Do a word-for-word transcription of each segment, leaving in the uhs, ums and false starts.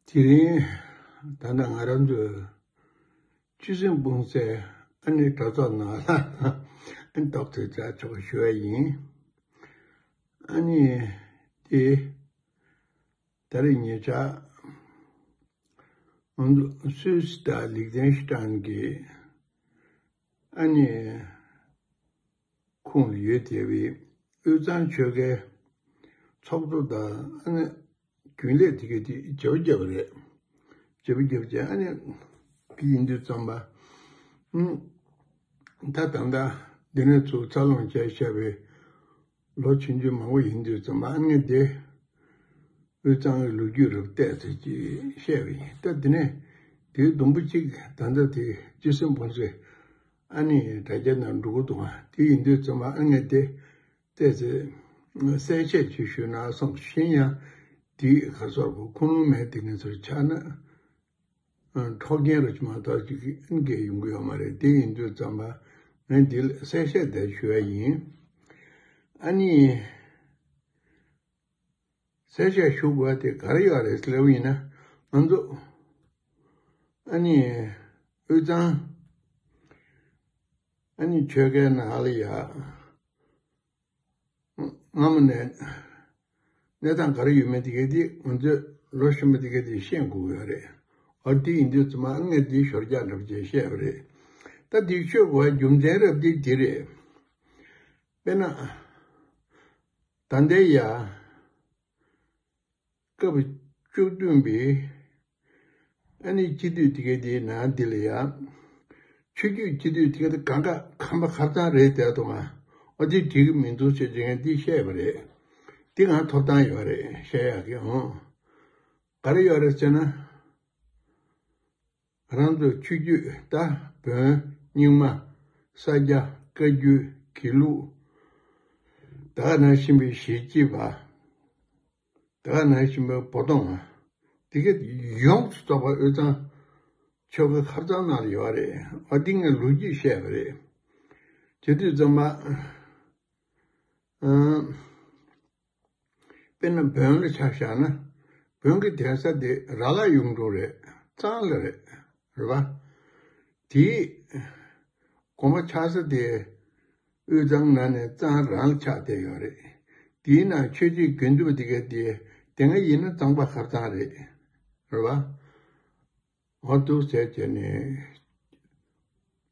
དེ་རིང་ད་ལྟ་ང་རང་ཚོའི་སྤྱི་སེམས་སྤུངས་སའི་ཨ་ནི་གྲྭ་ཚོགས་ནང་ལ་ཨ་ནི་ཏོག་ཙམ་བྱ་ཆོག་ཞུ་བ་ཡིན། ཨ་ནི་དེ་ད་རེས་ཉེ་ཆར་ང་ཚོ་སུད་སི་དང་ལིག་ཏེན་ཤི་ཏན་གྱི་ཨ་ནི་ཁོངས་ལ་ཡོད་བསྡད་པའི་དབུས་གཙང་ཆོལ་ཁའི་ཚོགས་གཙོ་དང་ཨ་ནི་རྒྱུན་ལས་དེ་གའི་དེ་བརྗེ་པོ་བརྒྱབ་པ་རེད། བརྗེ་པོ་བརྒྱབ་བྱས་ཨ་ནི་གི་ཡིན་དུས་ཙམ་པ། ཨུམ། ད་ད་ལྟ་འདི་ནས་ཚུར་འཚར་ལོངས་བྱས་བཞག་པའི་ལོ་ཆུང་ཆུང་མང་པོ་ཡིན་དུས་ཙམ་པ་ཨ་ནི་དེ། དབུས་གཙང་གི་ལོ་རྒྱུས་རབ་བལྟས་ཚེ་ཅེས་བཤད་པ་ཡིན། ད་དེ་ནས་དེའི་དུམ་བུ་གཅིག་ད་ལྟ་དེ་སྤྱི་སེམས་སྤུངས་སའི་ཨ་ནི་དྲ་རྒྱ་ནང་འགྲོ་གི་འདུག་ག་དེ་ཡིན་དུས་ཙམ་པ་ཨ་ངས་དེ་བལྟས་ཚེ་གསལ་བཤད་ཅིག་ཞུས་ན་བསམས། གཞན་ཡང་དེའི་ག་སོགས་པ་ཁུངས་ལུང་མེད་དེ་ནས་ཚུར་ཆགས་ན་འཕྲོག་རྐྱེན་རུ་ཅིག་མ་གཏོགས་ཅིག་ཨ་ནི་གས་ཡོང་གི་ཡོད་མ་རེད། དེ་ཡིན་དུས་ཙམ་པ་ངས་འདི་ལ་གསལ་བཤད་དེ་ཞུ་ཡ་ཡིན། ཨ་ནི། གསལ་བཤད་ཞུ་དགོས་དེ་ག་རེ་ཡོད་རེད་ལབ་ཡིན་ན། ང་ཚོ་ཨ་ནི་དབུས་གཙང་ཨ་ནི་ཆོལ་ཁའི་ནང་ལ་ཡ་སྔ་མོ་ནས་གནས་སྟངས་ག་རེ་ཡོད་མེད་དེ་གའི་དེ་ང་ཚོས་ལོ་གཞོན་པ་དེ་གའི་དེ་ཤེས་དགོས་ཀྱི་ཡོད་རེད། འོ་དེ་ཡིན་དུས་ཙམ་པ་ངས་དེ་ཞོར་རྒྱག་འདྲ་པོ་བྱས་བཤད་པ་རེད། ད་དེ་ཤོད་དགོས་རྒྱུ་མཚན་རབ་དེ་དེ་རེད། དཔེར་ན། ད་ལྟའི་ཡ། སྐབས་བཅུ་བདུན་པའི་ཨ་ནི་སྤྱི་འཐུས་དེ་གའི་དེའི་ནང་འདི་ལ་ཡ། ཆོས་བརྒྱུད་སྤྱི་འཐུས་དེ་གའི་དེ་གང་ག་ཁམས་པ་ཁ་ཚང་རེད་དེ་དང་། ཨ་འོ་དེ་འགྲིག་གི་མི་འདུག་ཅེས་བྱས་འདི་བཤད་པ་རེད། འདི་ང་ཐོབ་ཐང་ཡོད་རེད་བཤད་ཡག་གི་ཨང་། ག་རེ་ཡོད་རེད་ཟེར་ན། རང་ཚོ་ཆོས་བརྒྱུད་ད་བོན་རྙིང་མ། ས་སྐྱ། བཀའ་བརྒྱུད། དགེ་ལུགས། ད་ག་ནང་བཞིན་པའི་གཞིས་བྱེས་པ། ད་ག་ནང་བཞིན་པའི་བོ་དོང་། དེ་ག་ཡོངས་སུ་རྫོགས་པ་དབུས་གཙང་ཆོལ་ཁ་ཁ་གཙང་ནང་ལ་ཡོད་རེད། ཨ་འདི་ངས་ལོ་རྒྱུས་བཤད་པ་རེད། བྱེད་དུས་ཙམ་པ། ཨང་། དཔེར་ན་བོན་ལ་ཆ་བཞག་ན། བོན་གྱི་གདན་ས་དེ་ར་ལ་གཡུང་དྲུང་རེད། གཙང་ལ་རེད། རེད་པ། དེའི་དགོན་པ་ཆགས་ས་དེ་དབུས་གཙང་ནང་ནས་གཙང་རང་ལ་ཆགས་བསྡད་ཡོད་རེད། དེའི་ནང་ཆོས་བརྒྱུད་དགེ་འདུན་པ་དེ་ག་དེ་དེ་སྔ་ཡིན་ན་གཙང་པ་ཁ་གཙང་རེད། རེད་པ། འོ་འདུག་ཟེར་བྱས་ནས་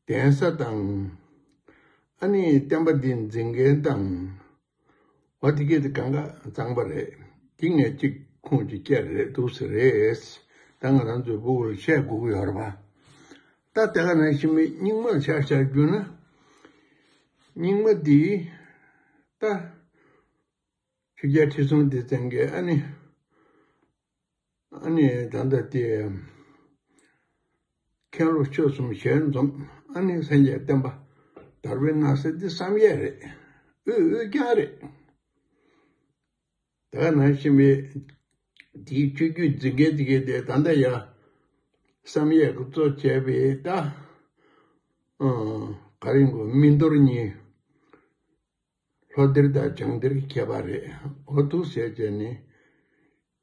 གདན་ས་དང་། ཨ་ནི་བསྟན་པ་འདི་འཛིན་མཁན་དང་། འོ་དེ་གས་དེ་གང་ག་གཙང་པ་རེད། དེ་ངས་གཅིག་ཁུངས་གཅིག་བསྐྱལ་རེད་འདུག་ཟེར་རེད། ད་ང་རང་ཚོའི་ཕྲུ་གུ་ལ་བཤད་དགོས་ཀྱི་ཡོད་རེད་པ། ད་དེ་ག་ནང་བཞིན་པའི་རྙིང་མ་ལ་ཆ་བཞག་རྒྱུ་ན། རྙིང་མ་འདི་ད་ཆོས་རྒྱལ་ཁྲི་སྲོང་ལྡེ་བཙན་གྱི་ཨ་ནི། ཨ་ནི་ད་ལྟ་དེ། མཁན་སློབ་ཆོས་གསུམ་ཞལ་འཛོམས། ཨ་ནི་སངས་རྒྱས་བསྟན་པ་དར་བའི་གནང་ས་འདི་བསམ་ཡས་རེད། དབུས་དབུས་རྒྱང་རེད། ད་ག་ནང་བཞིན་པའི་དེའི་ཆོས་བརྒྱུད་འཛིན་མཁན་དེ་གའི་དེ་ད་ལྟ་ཡ། བསམ་ཡས་ཀྱི་གཙོ་བྱས་པའི་ད། ཨང་། ག་རེ་ཡིན་དགོས། སྨིན་གཏོར་གཉིས། ལྷོ་གཏེར་དང་བྱང་གཏེར་གྱི་ཁྱད་པར་རེད། འོ་འདུག་ཟེར་བྱས་ནས།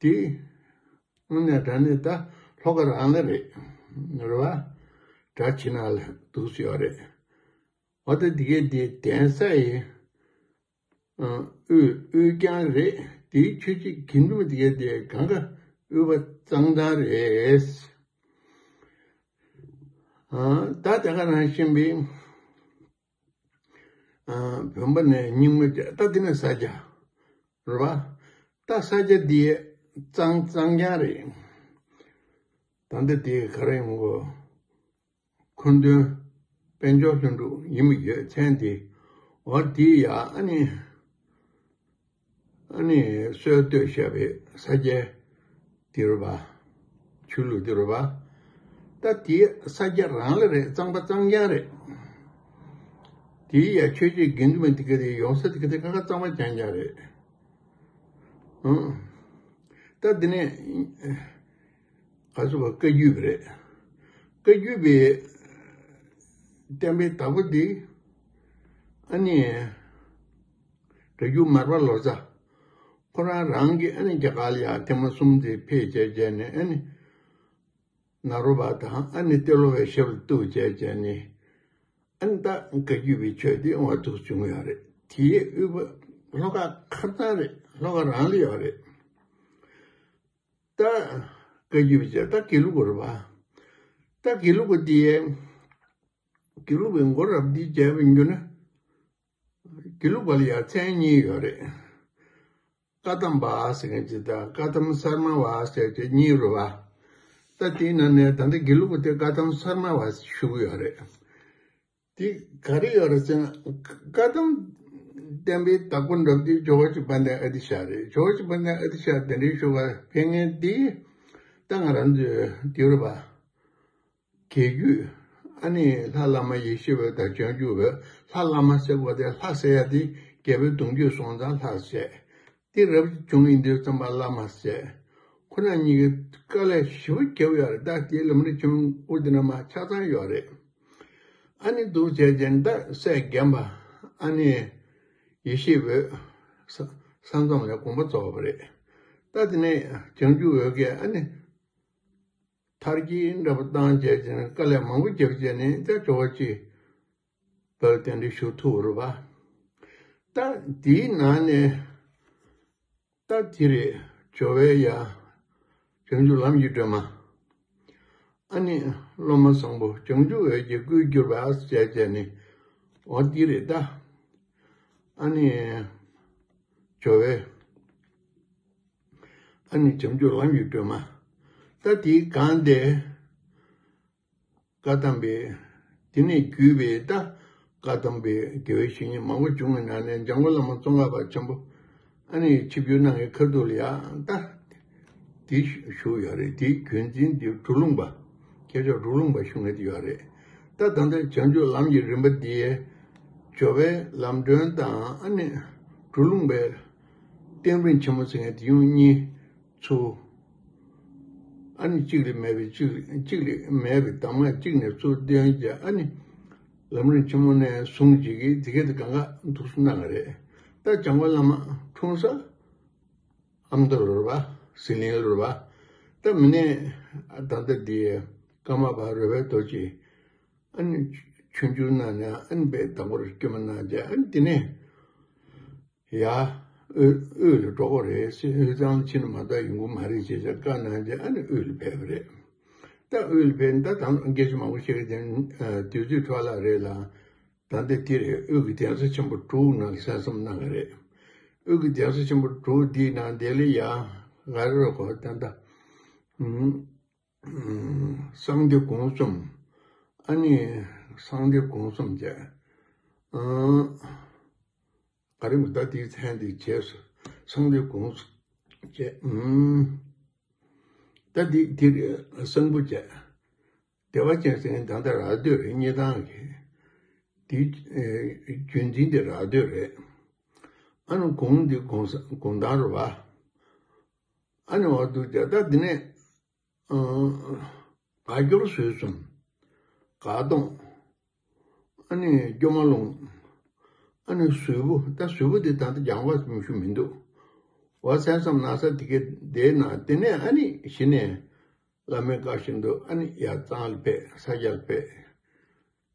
དེ་དངོས་གནས་དྲང་གནས་ད་ལྷོ་ཁ་རང་ལ་རེད། རེད་པ། གྲྭ་ཕྱི་ནང་ལ་འདུག་སེ་ཡོད་རེད། འོ་ད་འདི་གའི་འདི་གདན་ས་ཡི་ཨ་དབུས་དབུས་རྒྱང་རེད། དེའི་ཆོས་བརྒྱུད་དགེ་འདུན་པ་འདི་གའི་འདི་གང་ག་དབུས་པ་གཙང་ཐང་རེད། ཨ་ད་དེ་ག་ནང་བཞིན་པའི། ཨ་བོན་པོ་ནས་རྙིང་མ་བྱས། ད་དེ་ནས་ས་སྐྱ། རེད་པ། ད་ས་སྐྱ་འདི་གཙང་གཙང་རྐྱང་རེད། ད་ལྟ་དེ་ག་རེ་ཡོང་གོ། འཁོན་སྟོན་དཔལ་འབྱོར་ལྷུན་གྲུབ་ཡིན་པ་ཡོད་མཚན་དེ། འོ་དེ་ཡ་ཨ་ནི། ཨ་ནི་སྲོལ་གཏོད་བཞག་པའི་ས་སྐྱའི་དེ་རེད་པ། ཆོས་ལུགས་དེ་རེད་པ། ད་དེ་ས་སྐྱ་རང་ལ་རེད། གཙང་པ་གཙང་རྐྱང་རེད། དེ་ཡ་ཆོས་བརྒྱུད་དགེ་འདུན་པ་དེ་ག་དེ་ཡོང་ས་དེ་ག་དེ་ཁ་ཁ་གཙང་པ་རྐྱང་རྐྱང་རེད། ཨང་། ད་དེ་ནས་ག་ཚོད་པ་བཀའ་བརྒྱུད་པ་རེད། བཀའ་བརྒྱུད་པའི་བསྟན་པའི་བདག་པོ་འདི་ཨ་ནི་སྒྲ་སྒྱུར་མར་པ་ལོ་ཙཱ་ཁོ་རང་རང་གིས་ཨ་ནི་རྒྱ་གར་ལ་ཡང་ཐེངས་མ་གསུམ་དེ་ཕེབས་བྱས་བྱས་ནས་ཨ་ནི་ ནཱ་རོ་པ་དང་ཨ་ནི་ཏེ་ལོ་པའི་ཞབས་ལ་གཏུགས་བྱས་བྱས་ནས། ཨ་ནི་ད་བཀའ་བརྒྱུད་པའི་ཆོས་དེ་འོང་བ་ཐུགས་བྱུང་ཡོད་རེད། དེའི་དབུས་པ་ལྷོ་ཁ་ཁ་སང་རེད། ལྷོ་ཁ་རང་ལ་ཡོད་རེད། ད་བཀའ་བརྒྱུད་པའི་ཆོས་ད་དགེ་ལུགས་པ་རེད་པ། ད་དགེ་ལུགས་པ་འདི་དགེ་ལུགས་པའི་མགོ་རབ་འདི་བྱས་པ་ཡིན་རྒྱུ་ན། དགེ་ལུགས་པ་ལ་ཡང་མཚན་གཉིས་ཡོད་རེད། བཀའ་གདམས་པ་ཟེར་མཁན་ཅིག་དང་བཀའ་གདམས་གསར་མ་བ་ཟེར་མཁན་གཉིས་རེད་པ། ད་དེའི་ནང་ནས་ད་ལྟ་དགེ་ལུགས་པ་དེ་བཀའ་གདམས་གསར་མ་བ་ཞུ་གི་ཡོད་རེད། དེ་ག་རེ་ཡོད་རེད་ཟེར་ན། བཀའ་གདམས་བསྟན་པའི་བདག་པོ་འདྲ་པོ་དེ་ཇོ་བོ་རྗེ་དཔལ་ལྡན་ཨ་ཏི་ཤ་རེད། ཇོ་བོ་རྗེ་དཔལ་ལྡན་ཨ་ཏི་ཤ་གདན་འདྲེན་ཞུ་བར་ཕེབས་མཁན་དེ་ད་ང་རང་ཚོའི་དེ་རེད་པ། དགེ་བརྒྱུད། ཨ་ནི་ལྷ་བླ་མ་ཡེ་ཤེས་འོད་དང་བྱང་ཆུབ་འོད། ལྷ་བླ་མ་ཟེར་བ་དེ་ལྷ་ཟེར་ཡ་དེ་རྒྱལ་པོའི་གདུང་རྒྱུད་སོང་ཙང་ལྷ་ཟེར། དེ་རབ་བྱུང་ཡིན་དུས་ཙམ་པ་བླ་མ་ཟེར། ཁོ་རང་གཉིས་ཀྱི་དཀའ་ལས་ཞེ་པོ་བརྒྱབ་ཡོད་རེད། ད་དེའི་ལམ་རིམ་ཆེན་མོ་དེ་ནས་མར་ཆ་ཚང་ཡོད་རེད། ཨ་ནི་འདུག་བྱས་རྗེས་ད་སྲས་རྒན་པ་ཨ་ནི་ཡེ་ཤེས་འོད་ས་ས་མཚམས་ལ་དགོངས་པ་རྫོགས་པ་རེད། ད་དེ་ནས་བྱང་ཆུབ་འོད་ཀྱིས་ཨ་ནི། མཐར་གྱིས་འདྲ་པོ་བཏང་བྱས་ཀྱང་དཀའ་ལས་མང་པོ་བརྒྱབ་བྱས་ནས་ད་ཇོ་བོ་རྗེ་དཔལ་གདན་འདྲེན་ཞུ་ཐུབ་རེད་པ། ད་དེའི་ནང་ནས་ད་དེ་རེད། ཇོ་བོའི་ཡ་བྱང་ཆུབ་ལམ་གྱི་སྒྲོན་མ། ཨ་ནི་སློབ་མ་བཟང་པོ་བྱང་ཆུབ་འོད་ཀྱི་སྐུར་གྱུར་པ་ཟེར་བྱས་ནས། འོ་དེ་རེད་ད། ཨ་ནི་ཇོ་བོའི། ཨ་ནི་བྱང་ཆུབ་ལམ་གྱི་སྒྲོན་མ། ད་དེའི་སྒང་དེ། བཀའ་གདམས་པའི། དེ་ནས་བརྒྱུད་པའི་ད་བཀའ་གདམས་པའི་དགེ་བའི་བཤེས་གཉེན་མང་པོ་བྱུང་བའི་ནང་ནས་འཇམ་མགོན་བླ་མ་ཙོང་ཁ་པ་ཆེན་པོ་ཨ་ནི་ཆིབས་བསྒྱུར་གནང་བའི་ཁ་ཐུག་ལ་ཡང་ད་དེ་བཞུགས་ཡོད་རེད། དེའི་བརྒྱུད་འཛིན་དེ་གྲུབ་ལུང་པ། མཁས་མཆོག་གྲུབ་ལུང་པ་བཞུགས་མཁན་དེ་ཡོད་རེད། ད་ད་ལྟ་བྱང་ཆུབ་ལམ་གྱི་རིམ་པ་འདི་ཇོ་བོའི་ལམ་སྒྲོན་དང་ཨ་ནི་གྲུབ་ལུང་པའི་བསྟན་རིམ་ཆེན་མོ་ཟེར་མཁན་དེ་ཡང་གཉིས། ཚུར། ཨ་ནི་གཅིག་ལས་མེད་པའི་གཅིག་ལས་གཅིག་ལས་མེད་པའི་གདམས་ངག་གཅིག་ནས་ཚུར་བཏོན་བྱས། ཨ་ནི་ལམ་རིམ་ཆེན་མོ་ནས་བཟུང་བྱས་ཀྱི་དེ་ག་དེ་གང་ག་འདུག་སེ་གནང་བ་རེད། ད་འཇམ་མགོན་བླ་མ་འཁྲུངས་ས་ཨ་མདོ་རེད་པ། ཟི་ལིང་རེད་པ། ད་མི་ནས་ད་ལྟ་འདི་ཀརྨ་པ་རོལ་པའི་རྡོ་རྗེ། ཨ་ནི་ཆོས་འབྱུང་གནང་ནས་ཨ་ནི་དཔེ་བདག་པོར་སྐྱོན་མ་གནང་བྱས། ཨ་ནི་དེ་ནས། ཡ། དབུས་དབུས་ལ་འགྲོ་དགོས་རེད་ཟེར། དབུས་གཙང་ལ་ཕྱིན་ན་མ་གཏོགས་ཡོང་གི་མ་རེད་ཅེས་བྱས་བཀའ་གནང་རྗེས་ཨ་ནི་དབུས་ལ་ཕེབས་པ་རེད། ད་དབུས་ལ་ཕེབས་ནས་ད་དང་སྐད་ཆ་མང་པོ་བཤད་ཀྱི་དེ་དུས་ཚོད་འཕྲོ་བརླག་རེད་ལ། ད་ལྟ་དེ་རེད། དབུས་ཀྱི་གདན་ས་ཆེན་པོ་དྲུག་ནང་ལ་གསན་བསམ་གནང་གི་རེད། དབུས་ཀྱི་གདན་ས་ཆེན་པོ་དྲུག་འདིའི་ནང་དེ་ལ་ཡ་ག་རེ་རེད་གོ། ད་ལྟ་གསང་བདེ་སྒོམ་གསུམ། ཨ་ནི་གསང་བདེ་སྒོམ་གསུམ་བྱས། ག་རེ་མི་ད་དེའི་མཚན་དེ་བྱས་སོ། གསང་བདེ་སྒོམ་གསུམ་བྱས། ཨུམ། ད་དེ་དེ་གསང་ཕུ་བྱས། བདེ་བ་ཅན་ཟེར་མཁན་ད་ལྟ་རག་སྡོད་རེད། སྙེ་ཐང་གི་དེའི་རྒྱུན་འཛིན་དེ་རག་སྡོད་རེད། ཨ་ནི་སྒོམ་འདི་སྒོམ་ས་སྒོམ་ཐང་རེད་པ། ཨ་ནི་འོ་འདུག་བྱས། ད་འདི་ནས་དགའ་སྐྱོར་ཟོལ་གསུམ། དགའ་གདོང་། ཨ་ནི་སྐྱོ་མ་རླུང་། ཨ་ནི་ཟུར་ཕུ། ད་ཟུར་ཕུ་དེ་ད་ལྟ་སྦྱང་བ་མི་ཞུ་མི་འདུག་བ། གསན་བསམ་གནང་ས་དེ་གའི་དེའི་ནང་དེ་ནས་ཨ་ནི་གཞི་ནས་བླ་མའི་བཀའ་བཞིན་དུ་ཨ་ནི་ཡར་གཙང་ལ་ཕེབས། ས་སྐྱ་ལ་ཕེབས།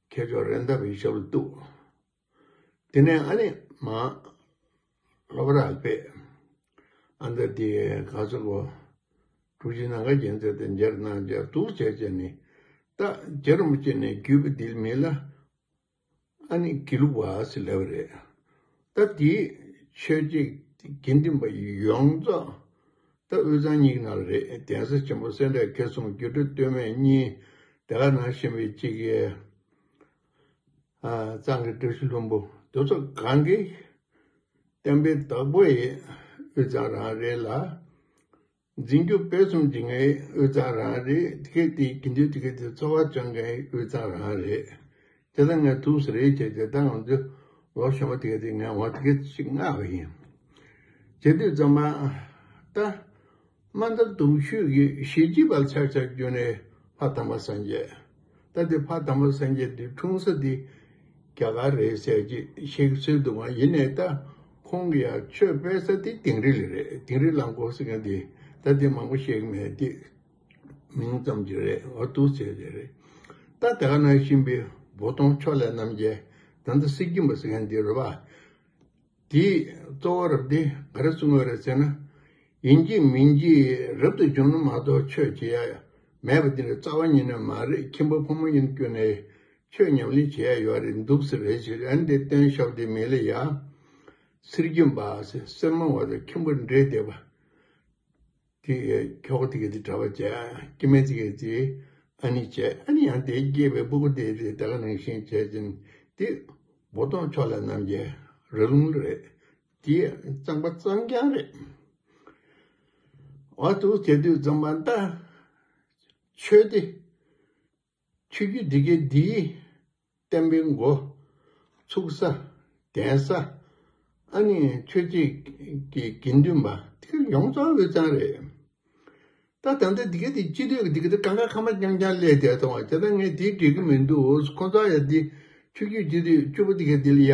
མཁས་མཆོག་རེད་མདའ་བའི་ཞབས་ལ་གཏུགས། དེ་ནས་ཨ་ནི་མར་ལྷོ་བྲག་ལ་ཕེབས། ཨ་ད་དེ་ག་ཚོད་ལོ། དྲུག་ཅུ་ནང་ག་རྒྱལ་མཚན་དེ་མཇལ་གནང་བྱས་འདུག་བྱས་བྱས་ནས། ད་རྗེ་རིན་པོ་ཆེ་ནས་བརྒྱུད་པ་འདི་མི་ལ་ཨ་ནི་དགེ་ལུགས་པ་ཟེར་ལབ་པ་རེད། ད་དེའི་ཆོས་བྱེད་དགེ་འདུན་པ་ཡོངས་རྫོགས་ད་དབུས་གཙང་གཉིས་ཀྱི་ནང་ལ་རེད། གདན་ས་ཆེན་པོ་སེ་འབྲས་དགེ་གསུམ་སྒྱུ་འཕྲུལ་སྟོད་སྨད་གཉིས། དེ་ག་ནང་བཞིན་པའི་གཅིག་གི་ཨ་གཙང་གི་བཀྲ་ཤིས་ལྷུན་པོ་དེ་ཚོ་གང་གི་བསྟན་པའི་བདག་པོ་ཡི་དབུས་གཙང་རང་རེད་ལ། འཛིན་སྐྱོང་སྤེལ་གསུམ་བྱེད་མཁན་དབུས་གཙང་རང་རེད། དེ་གས་དེ་དགེ་འདུན་དེ་གས་དེ་འཚོ་བ་སྐྱོང་མཁན་དབུས་གཙང་རང་རེད། དེ་ལྟར་ངས་ཐུགས་སུ་རེད་བྱས་བྱས། ད་ང་ཚོ་ལོ་གཞོན་པ་དེ་གས་དེ་ངས་འོ་དེ་གས་ཅིག་མངགས་པ་ཡིན། བྱེད་དུས་ཙམ་པ་ད་དམའ་མཐའ་སྡུག་ཤོས་ཀྱི་ཞི་བྱེད་པ་ལ་ཆགས་ཆགས་བརྒྱུད་ནས་ཕ་དམ་པ་སངས་རྒྱས། ད་དེ་ཕ་དམ་པ་སངས་རྒྱས་དེ་འཁྲུངས་ས་དེ་རྒྱ་གར་རེད་ཟེར་གྱི་བཤད་ཀྱི་སྲོལ་འདུག་ག་ཡིན་ནའི་ད་ཁོང་གི་ཡང་ཆོས་སྤེལ་ས་དེ་དིང་རི་ལ་རེད། དིང་རི་གླང་འཁོར་ཟེར་མཁན་དེ་ད་དེ་མང་པོ་བཤད་ཀྱི་མེད་དེ། མིང་ཙམ་ཅིག་རེད། འོ་འདུག་ཟེར་དེ་རེད། ད་དེ་ག་ནང་བཞིན་པའི་འབོ་སྟོང་ཕྱོགས་ལས་རྣམ་རྒྱལ། ད་ལྟ་གསེར་སྐྱེམས་པ་ཟེར་མཁན་དེ་རེད་པ། དེའི་གཙོ་བོ་རབ་དེ་ག་རེ་གསུང་གི་རེད་ཟེར་ན། ཡིན་གཅིག་མིན་གཅིག་རབ་ཏུ་བྱུང་ན་མ་གཏོགས་ཆོས་བྱེད་ཡ་མེད་པ་དེ་འདྲ་རྩ་བ་ཉིད་ནས་མ་རེད། ཁྱིམ་པ་ཕོ་མོ་གཉིས་བསྐྱོན་ནས་ཆོས་ཉམས་ལེན་བྱེད་ཡ་ཡོད་རེད་འདུག་ཟེར་རེད་ཟེར། ཨ་ནི་དེ་སྟོན་ཞབས་དེ་མི་ལ་ཡ། གསེར་སྐྱེམས་པ་ཟེར་སེར་མོ་བ་དང་ཁྱིམ་པ་འདྲེས་བསྡད་པ། དེ་ཁྱོ་ག་དེ་ག་དེ་གྲྭ་པ་བྱས། སྐྱེ་དམན་དེ་ག་དེ་ཨ་ནི་བྱས། ཨ་ནི་ཡང་དེ་སྐྱེས་པའི་སྤུ་གུ་དེ་དེ་དེ་ག་ནང་བཞིན་བྱས་ཅིང་དེ་འབོ་སྟོང་ཕྱོགས་ལས་རྣམ་རྒྱལ་ར་ལུང་རེད། དེ་གཙང་པ་གཙང་རྐྱང་རེད། འོ་འདུག་བྱེད་དུས་ཙམ་པ་ད་ཆོས་དེ། ཆོས་བརྒྱུད་འདི་གའི་འདིའི་བསྟན་པའི་འགོ་ཚུགས་ས། གདན་ས། ཨ་ནི་ཆོས་བྱེད་ཀྱི་དགེ་འདུན་པ་དེ་ཡོངས་རྫོགས་དབུས་གཙང་རེད། ད་ད་ལྟ་འདི་གའི་དེ་སྤྱི་འཐུས་ཀྱི་འདི་གའི་དེ་གང་ག་ཁང་པ་རྐྱང་རྐྱང་སླེབས་བསྡད་སོང་བ། བྱས་ཙང་ངས་དེ་འགྲིག་གི་མི་འདུག་ཁོ་ཚོ་ཡ་དེ་ཆོས་བརྒྱུད་སྤྱི་འཐུས་བཅུ་པོ་འདི་གའི་དེ་ལ་ཡ།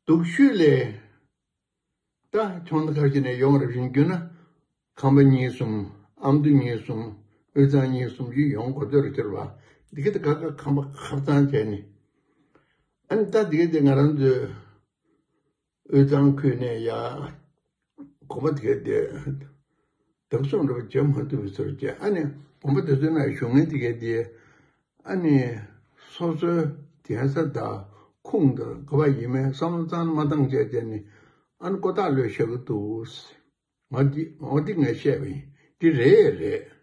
སྡུག་ཤོས་ལས། ད་ཁྱོན་ཁ་ཤས་ནས་ཡོང་རེ་བཞིན་རྒྱུ་ན། ཁང་པ་གཉིས་གསུམ། ཨ་མདོ་གཉིས་གསུམ། དབུས་གཙང་གཉིས་གསུམ་ཞིག་ཡོང་གོ་ཚོད་རེ་ཁྱེར་བ། འདི་གི་ད་ག་ག་ཁང་པ་ཁ་གཙང་བྱས་ནས། ཨ་ནི་ད་འདི་གི་དེ་ང་རང་ཚོའི་དབུས་གཙང་ཁུལ་ནས་ཡ། གོམ་པ་དེ་ག་དེ་བདག་སྐྱོང་འགྲོ་བ་བྱེད་མ་ཐུབ་པའི་ཚོར་བྱས། ཨ་ནི་གོམ་པ་དེ་ཚོའི་ནང་བཞུགས་མཁན་དེ་ག་དེ། ཨ་ནི་སོ་སོའི་གདན་ས་དང་ཁུངས་དང་ག་པར་ཡིན་མིན་བསམ་བློ་གཙང་མ་བཏང་བྱས་བྱས་ནས། ཨ་ནི་ཀོ་ཐག་ལོས་བཞག་གི་འདུག་འོ་འདི་འོ་འདི་ངས་བཤད་པ་ཡིན། འདི་རེད་རེད།